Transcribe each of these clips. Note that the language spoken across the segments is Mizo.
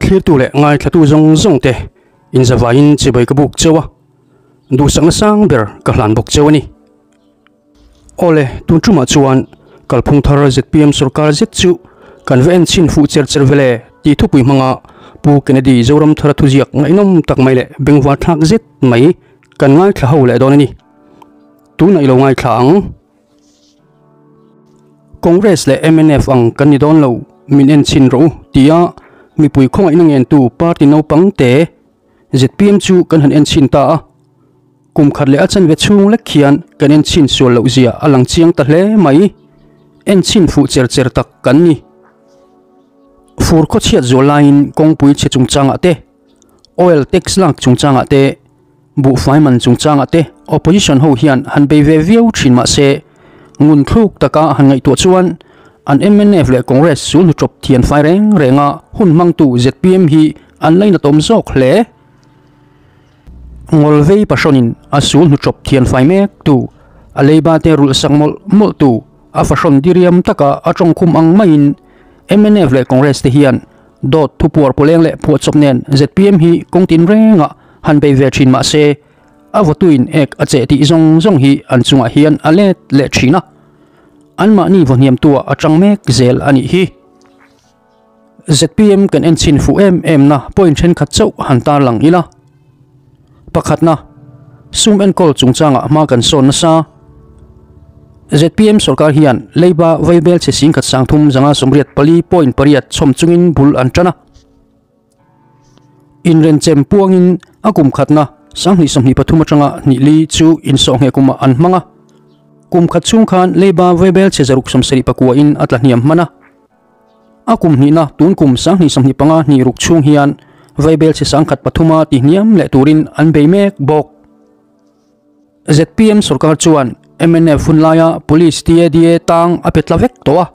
Thlirtu leh ngaithlatu zawng zawng te inzavaiin chibai ka buk cheu a, duhsakna sang ber ka hlan bawk cheu a ni. Awle, tun tumah chuan kalphung thar zpm sorkar zet chu kan va en chhin fuh cher cher vele tih thupui hmanga Pu Kennedy Zoramthara thuziak ngaihnawm tak mai leh bengvar thlak zet mai kan ngaithla ho leh dawn a ni. Tunah i lo ngaithla ang. Congress leh mnf ang kan ni dawn lo, min en chhin rawh u tia mipui khawngaihna ngentu party naupang te zpm chu kan han en chhin ta a. Kum khat leh a chanve chhung lek khian kan en chhin sual loh zia a lang chiang ta hle mai. En chhin fuh cher cher tak kan ni. Fur khawchhiat zual laiin kawngpui chhe chungchangah te, oil tax lak chungchangah te, Buhfai man chungchangah te opposition ho hian han bei ve viau thin mah se, ngun thluk taka han ngaihtuah chuan an mnf leh Congress sul hnuchawp thian fai reng renga hun hmangtu zpm hi an lainatawm zawk hle. Ngawlvei pahrawnin a sul hnuchawp thian fai mek tu, a leiba te rulh sak mawlh mawlh tu, a fahrawn diriam taka a tawngkhum ang maiin mnf leh Congress te hian Dawt thupuar pawleng leh phuahchawp nen zpm hi kawng tin rengah han bei ve thin mah se, a vawtuin ek a cheh tih zawng zawng hi an chungah hian a let leh thin a, anmahni vawhniamtua a tang mek zel a nih hi. Zpm kan en chhin fuh em em na point thenkhat chauh han tarlang ila. Pakhatna, sum enkawl chungchangah hma kan sawn nasa. Zpm sorkar hian Leiba vaibel chhe singkhat sangthum zanga 84.8 chhawm chungin bul an tan a. Inrenchem puangin a kum khatna 2023 atanga hnih li chu insawhngheh kumah an hmang a. Kum khat chhung khan Leiba vaibel chhe zaruk 79 in a tla hniam hman a. A kum hnihna tun kum 2025 hnih ruk chhung hian vaibel chhe 1003 a tihniam leh turin an bei mek bawk. Zpm sorkar chuan mnf hun laia Police TADA tang a pe tla vek tawh a.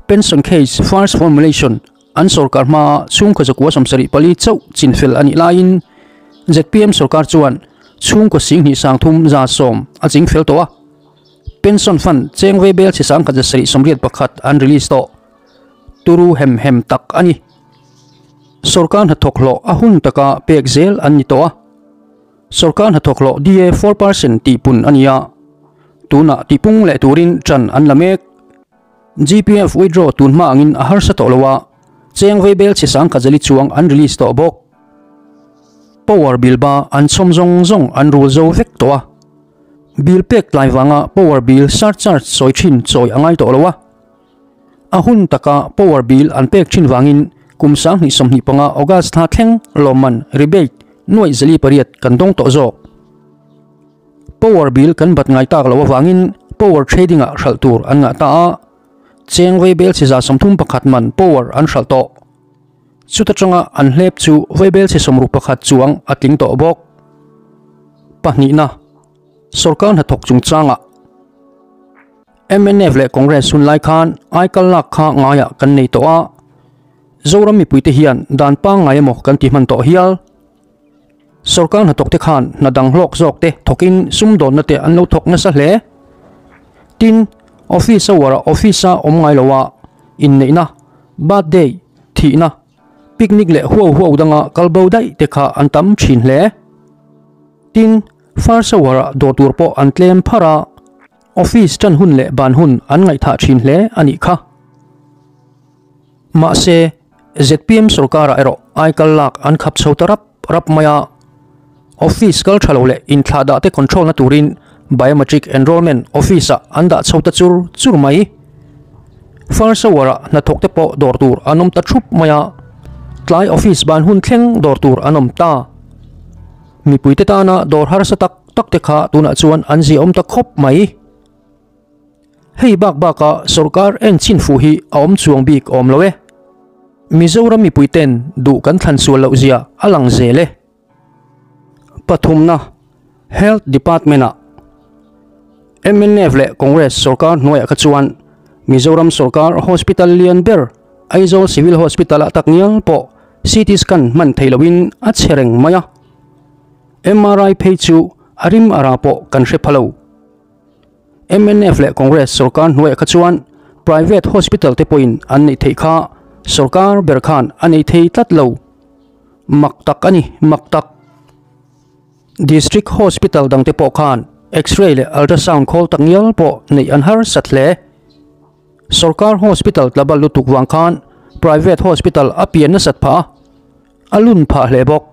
Pension case first formulation an sorkar hmaa chhungkaw zakua 74 chauh chinfel a nih laiin zpm sorkar chuan chhungkaw 2310 a chingfel tawh a. Pension fund cheng vaibel chhe 1781 an release tawh. Turu hem hem tak a ni. Sorkar hnathawk hlawh a hun taka pek zel an ni tawh a. Sorkar hnathawk hlawh DA 4% tih pun a ni a, tunah tihpung leh turin ṭan an la mek. GPF withdraw tun hma angin a harsa tawh lo a, cheng vaibel chhe 10,000 chuang an release tawh bawk. Power bill ba an chhawm zawng zawng an rul zo vek tawh a, bill pek tlai vanga power bill surcharge sawi ṭhin chawi a ngai tawh lo a. A hun taka power bill an pek thin vangin kum 2025 August thla thleng lawmman, rebate, nuaih 408 kan dawng tawh zawk. Power bill kan bat ngai tak loh avangin power trading ah hralh tur an ngah ta a, cheng vaibel chhe 31 man power an hralh tawh. Chuta tanga an hlep chu vaibel chhe 61 chuang a tling tawh bawk. Pahnihna, Sorkar hnathawk chungchangah. Mnf leh Congress hun lai khan aikal lak kha ngaiah kan nei tawh a, Zoram mipuite hian dan pangngai emaw kan ti hman tawh hial. Sorkar hnathawk te khan hna dang hlawk zawk te thawkin sumdawnna te an lo thawk nasa hle. Tin, office hour ah office a awm ngai lo a, inneihna, birthday, thihna, picnic leh huau huau danga kal bo daih te kha an tam thin hle. Tin, first hour ah dawr tur pawh an tlem pharh a. Office tan hun leh ban hun an ngaihthah thin hle a nih kha. Mahse, zpm sorkarah erawh aikal lak an khap chho ta rap rap mai a. Office kal tha lo leh inthlah dah te control na turin biometric enrollment office ah an dah chho ta chur chur mai. First hour ah hnathawk te pawh dawr tur an awm ta thup mai a. Tlai office ban hun thleng dawr tur an awm ta. Mipuite tana dawr harsa tak tak te kha tunah chuan an ziaawm ta khawp mai. Hei bak baka sorkar en chin fuh hi a awm chuang bik awm lo e. Mizoram mipui ten duh kan thlan sual loh zia a lang zel e. Pathumna, Health Department ah mnf leh Congress sorkar hnuaiah kha chuan Mizoram sorkar hospital lian ber Aizawl Civil Hospital ah takngial pawh CT scan hman thei loin a che reng mai a. MRI phei chu a rim a ra pawh kan hre pha lo. Mnf leh Congress sorkar hnuaiah kha chuan private hospital te pawhin an neih theih kha sorkar ber khan a nei thei tlat lo. Mak tak a ni, mak tak. District Hospital dangte pawh khan X-ray leh Ultrasound khawl tak ngial pawh neih an harsat hle. Sorkar Hospital tlabal lutuk vang khan Private Hospital a pian nasat phah a, a lun phah hle bawk.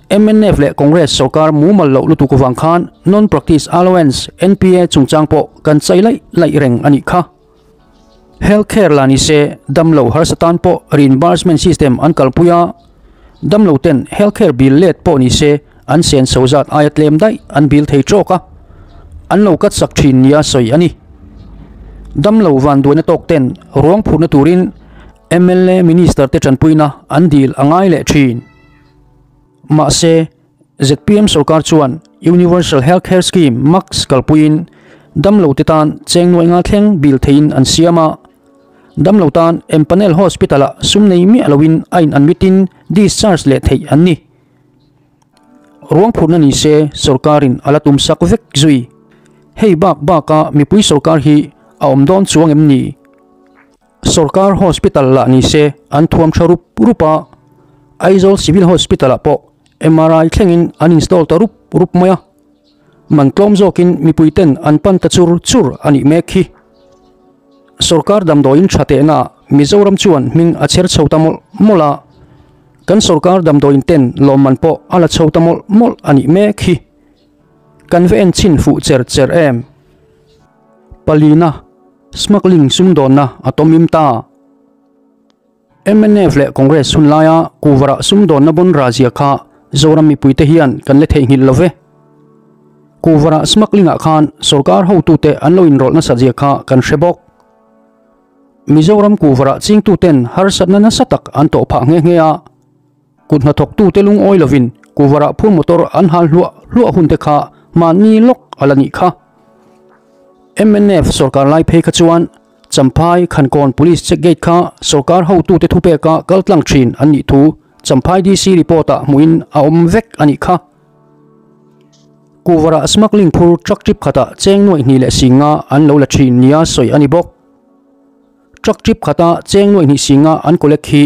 Mnf leh Congress sorkar mumal loh lutuk vang khan Non-Practice Allowance, NPA, chungchang pawh kan chai laih laih reng a nih kha. Health care la ni se, damlo harsa tan pawh reimbursement system an kalpui a, damlo ten health care bill let pawh ni se an sen so zat aia tlem daih an bill thei tawk a, an lo cut sak thin nia sawi a ni. Damlo vanduaina tawk ten ruang phurhna turin mla minister te tanpuina an dil a ngai leh thin. Mahse, zpm sorkar chuan Universal Health Care Scheme, MACS, kalpuiin damlo te tan cheng nuai nga thleng bil theiin an siam a. Damlo tan Empanel Hospital-ah sum nei miah loin a in admit in discharge leh theih an ni. Ruang phurhna ni se sorkarin a la tum sak vek zui. Hei bak baka mipui sorkar hi a awm dawn chuang em ni? Sorkar Hospital lah ni se an thuam tha rup rup a, Aizawl Civil Hospital ah pawh MRI thlengin an install ta rup rup mai a, man tlawm zawkin mipui ten an pan ta chur chur a nih mek hi. Sorkar damdawiin tha tehna ah Mizoram chuan hming a chher chho ta mawlh mawlh a, kan sorkar damdawiin ten lawmman pawh a la chho ta mawlh mawlh a nih mek hi. Kan va en chhin fuh cher cher em? Palina. Smuggling sumdawnna a tawmim ta. Mnf leh Congress hun laia Kuvarah sumdawnna bawn razia kha Zoram mipuite hian kan la theihnghilh lo ve. Kuvarah smuggling-ah khan sorkar hotute an lo inrawlh nasat zia kha kan hre bawk. Mizoram Kuvarah chingtuten harsatna nasa tak an tawh phah nghe nghe a. Kut hnathawktute lungawi lovin Kuvarah phur motor an hal hluah hluah hunte kha mahni lawk a la nih kha. Mnf sorkar lai phei kha chuan Champhai Khankawn Police check gate kha sorkar hotute thupeka kal tlang thin an nih thu Champhai DC report ah hmuhin a awm vek a nih kha. Kuvarah smuggling phur truck trip khatah cheng nuaih hnih leh singa an lo la thin nia sawi a ni bawk. Truck trip khata cheng nuaih hnih singa an collect hi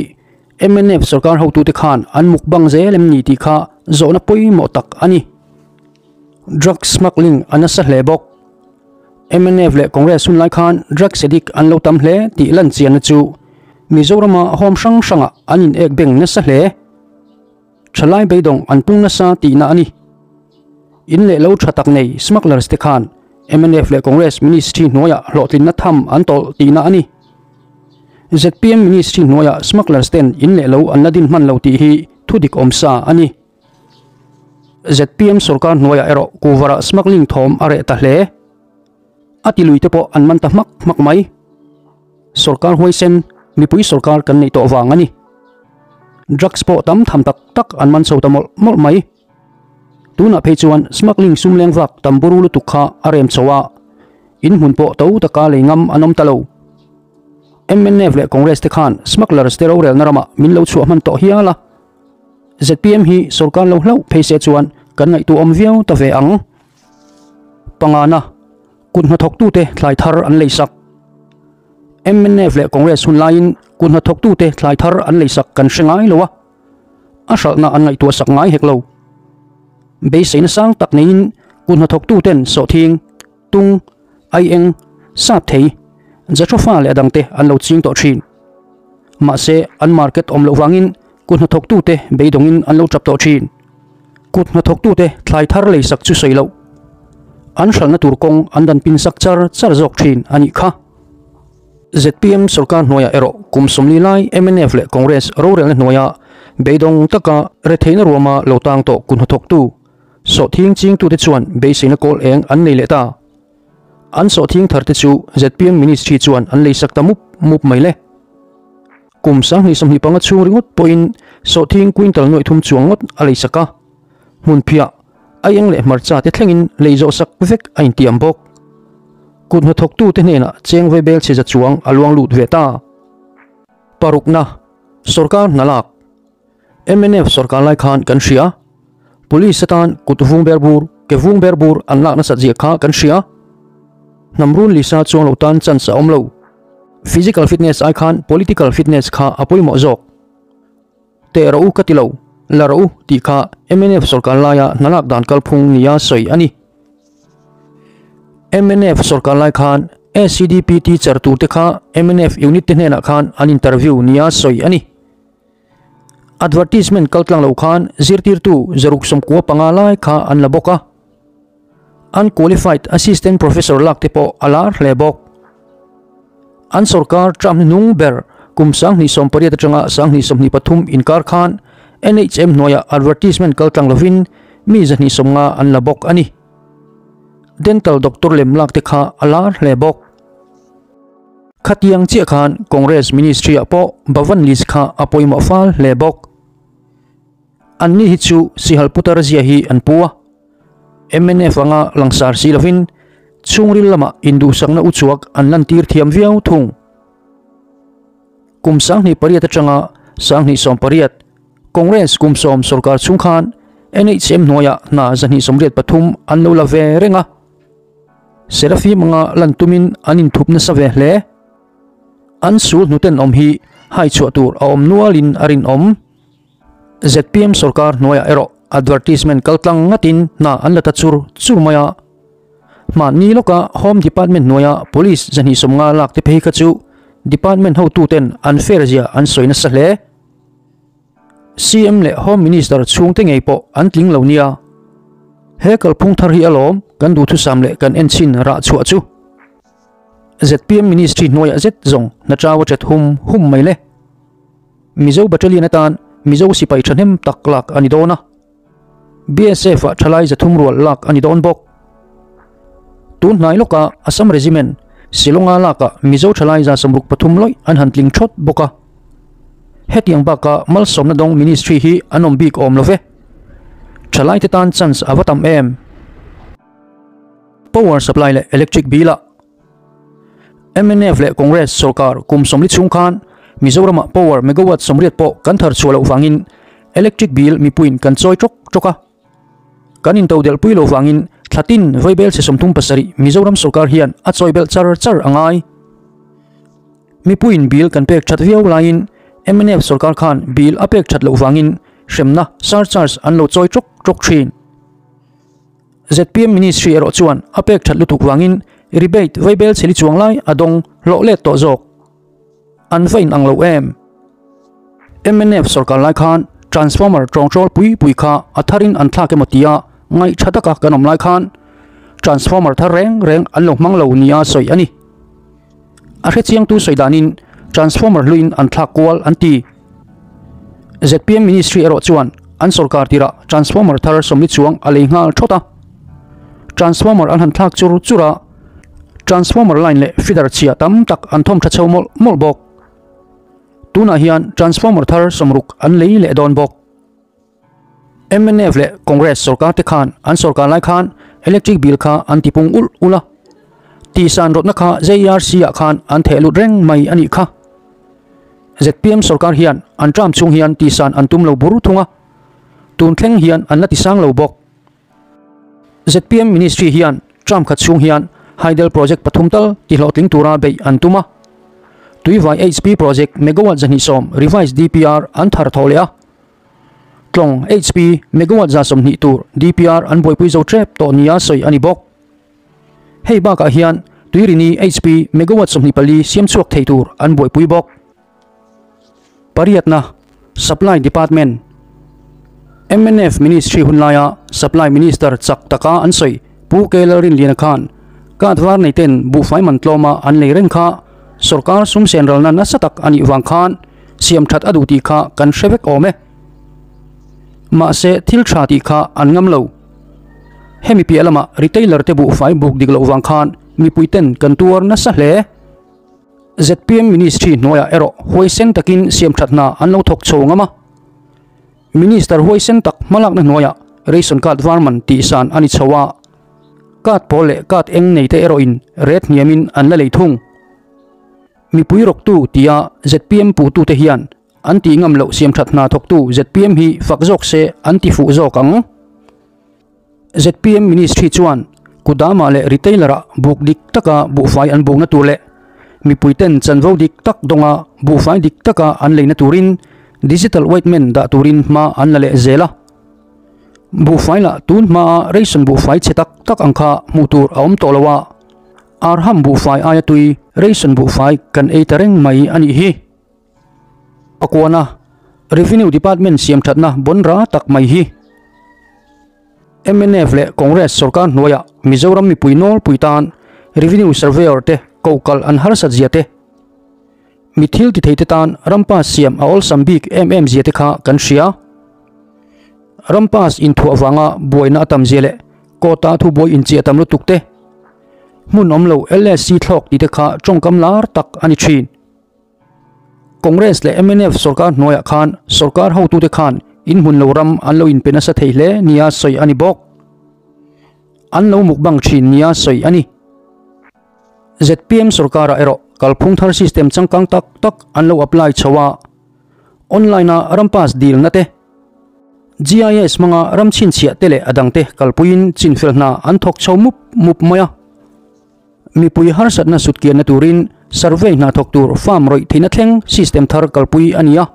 mnf sorkar hotute khan an mukbang zel em ni tih kha zawhna pawimawh tak a ni. Drug smuggling a nasa hle bawk. Mnf leh Congress hun lai khan drugs addict an lo tam hle tih lan chianna chu Mizorama home hrang hrangah an in ek beng nasa hle. Thalai beidawng an pung nasa tihna a ni. In leh lo tha tak nei smugglers te khan mnf leh Congress ministry hnuaiah hlawhtlinna tham an tawlh tihna a ni. Zpm ministry hnuaiah smugglers ten in leh lo an la din hman lo tih hi thudik awmsa a ni. Zpm sorkar hnuaiah erawh kuvarah smuggling thawm a reh ta hle. A ti lui te pawh an man ta hmak hmak mai. Sorkar huaisen, mipui sorkar kan neih tawh vang a ni. Drugs pawh tam tham tak tak an man chho ta mawlh mawlh mai. Tunah phei chuan smuggling sum leng vak tam buru lutuk kha a rem chho a, in hmun pawh to taka lei ngam an awm ta lo. Mnf leh Congress te khan smugglers te rorelna ramah min lo chhuah hman tawh hial a. Zpm hi sorkar lo hlauh phei se chuan kan ngaihtuah awm viau ta ve ang. Pangana, kut hnathawktute thlai thar an leisak. Mnf leh Congress hun laiin kut hnathawktute thlai thar an leisak kan hre ngai lo a, a hralhna an ngaihtuah sak ngai hek lo. Beiseina sang tak neiin kut hnathawktuten sawhthing, tung, aieng, sap thei, jatropha leh a dangte an lo ching tawh thin. Mahse, an market awm loh vangin kut hnathawktute beidawngin an lo tap tawh thin. Kut hnathawktute thlai thar leisak chu sawi loh. An hralhna tur kawng an dan pin sak char char zawk thin a nih kha. Zpm sorkar hnuaiah erawh kum 40 lai mnf leh Congress rorelna hnuaia beidawng taka retheihna ruama lo tang tawh kut hnathawktu Sawhthing chingtute chuan beiseina kawl eng an nei leh ta. An sawhthing tharte chu zpm ministry chuan an leisak ta mup mup mai le. Kum 2025 chhung ringawt pawhin sawhthing quintal nuaih thum chuang ngawt a leisak a. Hmunphiah, aieng leh hmarcha te thlengin lei zawh sak vek a intiam bawk. Kut hnathawktute hnenah cheng ve bel chhe za chuang a luang lut ve ta. Parukna, Sorkar hna lak. Mnf sorkar lai khan kan hria. Police atan kut vung ber bur, ke vung ber bur an lak nasat zia kha kan hria. Hnam run lisa chuang lo tan chance a awm lo. Physical fitness ai khan political fitness kha a pawimawh zawk. Teh rawh u ka ti lo. la rawh u tih kha mnf sorkar laia hnalak dan kalphung nia sawi a ni. Mnf sorkar lai khan SCDP teacher turte kha mnf unit te hnenah khan an interview nia sawi a ni. Advertisement kaltlang lo khan zirtirtu zaruk 95 lai kha an la bawk a. Unqualified assistant professor lak te pawh a lar hle bawk. An sorkar term hnuhnung ber kum 2018 atanga 2023 inkar khan NHM hnuaiah advertisement kaltlang lovin mi 250 an la bawk a ni. Dental doctor lem lak te kha a lar hle bawk. Khatiang chiah khan Congress ministry ah pawh Bhavan list kha a pawimawh fal hle bawk. Anni hi chu Sihal putar zia hi an pu a. Mnf anga langsar si lovin chhungril lamah induhsakna uchuak an lantir thiam viau thung. Kum 2008 atanga 2018 Congress kum 10 sorkar chhung khan NHM hnuaiah hna 283 an lo la ve reng a. Serafim anga lan tumin an inthup nasa ve hle. An sul hnuten awm hi hai chhuah tur a awm nualin a rinawm. Zpm sorkar hnuaiah erawh advertisement kaltlang ngatin hna an la ta chur chur mai a. Mahni lawka Home Department hnuaia Police 250 lak te phei kha chu Department hotuten an fair zia an sawi nasa hle. CM leh Home Minister chhungte ngei pawh an tling lo nia. He kalphung thar hi alawm kan duhthusam leh kan enchhin rah chhuah chu. Zpm Ministry hnuaiah zet zawng hna chau a chet hum hum mai le. Mizo Battalion atan Mizo sipai thahnem tak lak a ni dawn a. BSF ah thalai 300 rual lak a ni dawn bawk. Tun hnai lawka Assam Regiment Shillonga laka Mizo thalai 63 lawih an han tling thawt bawk a. Hetiang baka malsawmna dawng ministry hi an awm bik awm lo ve. Thalai te tan chance a va tam em. Power supply leh electric bill ah Mnf leh Congress sorkar kum 40 chhung khan Mizoramah power megawatt 80 pawh kan thar chhuah loh vangin electric bill mipuiin kan chawi tawk tawk a. Kan intodelh pui loh vangin thlatin vaibel chhe 37 Mizoram sorkar hian a chawi belh char char a ngai. Mipuiin bill kan pek that viau laiin Mnf sorkar khan bill a pek that loh vangin hremna surcharge an lo chawi tawk tawk thin. Zpm Ministry erawh chuan a pek that lutuk vangin rebate vaibel chheli chuang lai a dawng hlawh let tawh zawk. An va inang lo em? Mnf sorkar lai khan transformer tawngtawl pui pui kha a tharin an thlak emaw tia ngaih tha taka kan awm lai khan transformer thar reng reng an lo hmang lo nia sawi a ni. A hrechiangtu sawi danin transformer hluin an thlak kual an ti. Zpm Ministry erawh chuan an sorkar tirah transformer thar 40 chuang a lei nghal thawt a. Transformer an han thlak chur chur a, transformer line leh feeder chhia tam tak an thawm tha chho mawlh mawlh bawk. Tunah hian transformer thar 60 an lei leh dawn bawk. Mnf leh Congress sorkar te khan an sorkar lai khan electric bill kha an tipung ulh ulh a. Tihsan rawtna kha JRC ah khan an theh lut reng mai a nih kha. Zpm sorkar hian an term chhung hian tihsan an tum lo bur thung a. Tun thleng hian an la tisang lo bawk. Zpm Ministry hian term khat chhung hian Hydel Project pathum tal tihlawhtling tura beih an tum a. Tuivai HP Project megawatt 210 revised DPR an thar thaw leh a. Tlawng HP megawatt 120 tur DPR an buaipui zo tep tawh nia sawi a ni bawk. Hei bakah hian Tuirini HP megawatt 24 siam chhuak thei tur an buaipui bawk. Pariatna, Supply Department Mnf Ministry hun laia Supply Minister chak taka an sawi Pu K Lalrinliana khan card var nei ten buhfai man tlawma an lei reng kha sorkar sum sen ralna nasa tak a nih vang khan siam that a duh tih kha kan hre vek awm e. Mahse thil tha tih kha an ngam lo. Hemi piah lamah retailer te buhfai buk dik loh vang khan mipui ten kan tuar nasa hle. Zpm Ministry hnuaiah erawh huaisen takin siam that hna an lo thawk chho ngam a. Minister huaisen tak hmalakna hnuaiah ration card var man tih san a ni chho a. Card pawl leh card eng nei te erawhin ret hniamin an la lei thung. Mipui rawktu tia zpm puhtute hian an tih ngam loh siam that hna thawktu zpm hi fak zawk se an ti fuh zawk ang. Zpm Ministry chuan kudamah leh retailer-ah buk dik taka buhfai an bukna tur leh mipui ten chanvo dik tak dawnga buhfai dik taka an leina turin Digital Weighment dah turin hma an la leh zel a. Buhfai lah tun hmaa ration buhfai chhe tak tak ang kha hmuh tur a awm tawh lo a, arham buhfai aia tui ration buhfai kan ei ta reng mai a nih hi. Pakuana Revenue Department siam thatna bawn ra tak mai hi. Mnf leh Congress sorkar hnuaiah Mizoram mipui nawlpui tan Revenue Surveyor te ko kal an harsat zia te, Mi thil ti theite tan ram pass siam a awlsam bik em em zia te kha kan hria. Ram pass inthuah vanga buaina a tam zia leh kawta thubuai inchiah tam lutuk te, hmun awm lo LSC thlawk tih te kha tawngkam lar tak a ni thin. Congress leh mnf sorkar hnuaiah khan sorkar hotute khan inhmun lo ram an lo inpe nasa thei hle nia sawi a ni bawk. An lo mukbang thin nia sawi a ni. Zpm sorkarah erawh kalphung thar system changkang tak tak an lo apply chho a, online a ram pass dilna te, GIS hmanga ram chhinchhiah te leh a dangte kalpuiin chinfel hna an thawk chho mup mup mai a. Mipui harsatna sutkianna turin survey hna thawk tur farm rawih theihna thleng system thar kalpui a ni a.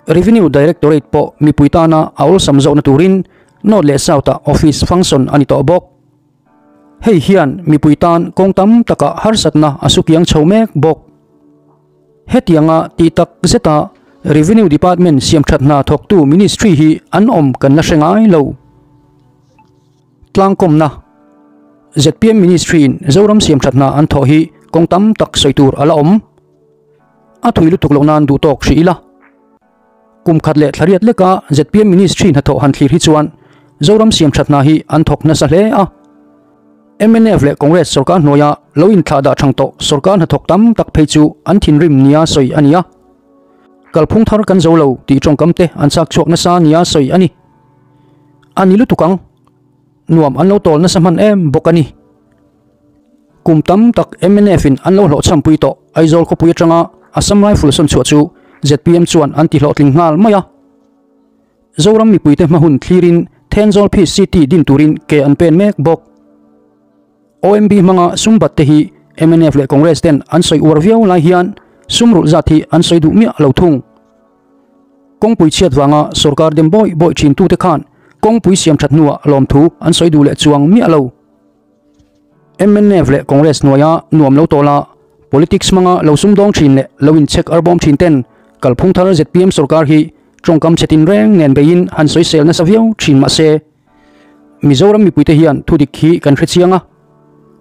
Revenue Directorate pawh mipui tana a awlsam zawhna turin North leh South-ah office function a ni tawh bawk. Hei hian mipui tan kawng tam takah harsatna a sukiang chho mek bawk. Hetianga tih tak zeta Revenue Department siamthat hna thawktu Ministry hi an awm kan la hre ngai lo. Tlangkawmna zpm Ministry-in Zoram siamthat hna an thawh hi kawng tam tak sawi tur a la awm. A thui lutuk loh nan duhtawk hrih ila. Kum khat leh thlariat leka zpm Ministry hnathawh han thlir hi chuan Zoram siamthat hna hi an thawk nasa hle a. Mnf leh Congress sorkar hnuaia lo inthlah dah thang tawh sorkar hnathawk tam tak phei chu an thinrim nia sawi a ni a. Kalphung thar kan zo lo tih tawngkam te an chak chhuak nasa nia sawi a ni. A ni lutuk ang. Nuam an lo tawl nasa hman em bawk a ni. Kum tam tak mnf in an lo hlawhchhampui tawh Aizawl khawpui atanga Assam Rifle sawn chhuah chu zpm chuan an ti hlawhtling nghal mai a. Zoram mipuite hma hun thlirin Thenzawl Peace City din turin ke an pen mek bawk. OMB hmanga sum bat te hi mnf leh Congress ten an sawi uar viau lai hian sum rulh zat hi an sawi duh miah lo thung. Kawngpui chhiat vanga sorkar dem bawi bawi thin tute khan kawngpui siam that hnuah lawmthu an sawi duh leh chuang miah lo. Mnf leh Congress hnuaia nuam lo tawla politics hmanga lo sumdawng thin leh lo inchhek arbawm thin ten kalphung thar zpm sorkar hi tawngkam chhe tin reng nen beiin han sawisel nasa viau thin mah se Mizoram mipuite hian thudik hi kan hre chiang a,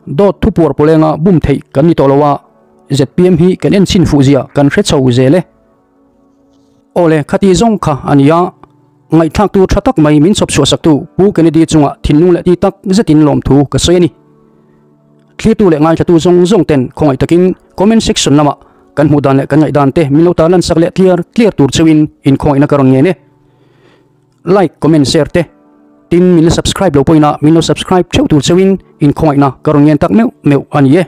dawt thupuar pawlenga bum theih kan ni tawh lo a, zpm hi kan enchhin fuh zia kan hre chho zel e. Awle, khati zawng kha a ni a, ngaihthlaktu tha tak mai min chhawp chhuahsaktu Pu Kennedy chungah thinlung leh ti tak zetin lawmthu ka sawi a ni. Thlirtu leh ngaithlatu zawng zawng ten khawngaih takin comment section lamah kan hmuh dan leh kan ngaihdan te min lo tarlan sak leh tliar tliar tur cheuhin inkhawngaihna ka rawn ngen e. Like, comment, share te tin min la subscribe lo pawhin a min lo subscribe theuh tur cheuhin inkhawngaihna ka rawn ngen tak meuh meuh a ni e.